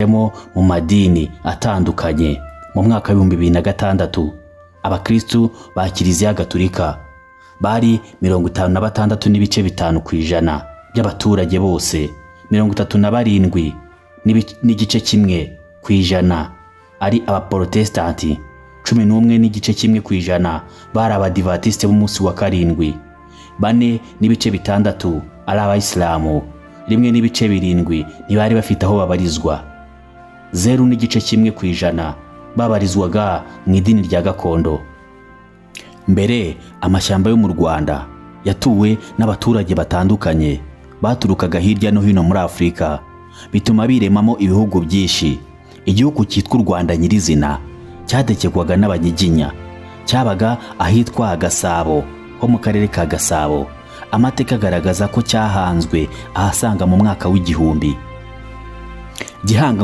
Biganjemo mu madini atandukanye. Mu mwaka wa 2006, abakristu ba Kiliziya Gatulika bari 56.5% by'abaturage bose, 37.1% ari abaporotesitanti, 11.1% bari abadivatisite b'umunsi wa karindwi, 4.6 ari abayisilamu, 1.7 ntibari bafite aho babarizwa, 0.1% babarizwaga mu idini rya gakondo. Mbere amashyamba yo mu Rwanda yatuwe n'abaturage batandukanye baturukaga hirya no hino muri Afurika, bituma biremamo ibihugu byinshi. Igihugu cyitwa u Rwanda nyirizina cyategekwaga n'Abanyiginya, cyabaga ahitwa Gasabo ho mu karere ka Gasabo. Amateka agaragaza ko cyahanzwe ahasaga mu mwaka wa 1000 Gihanga.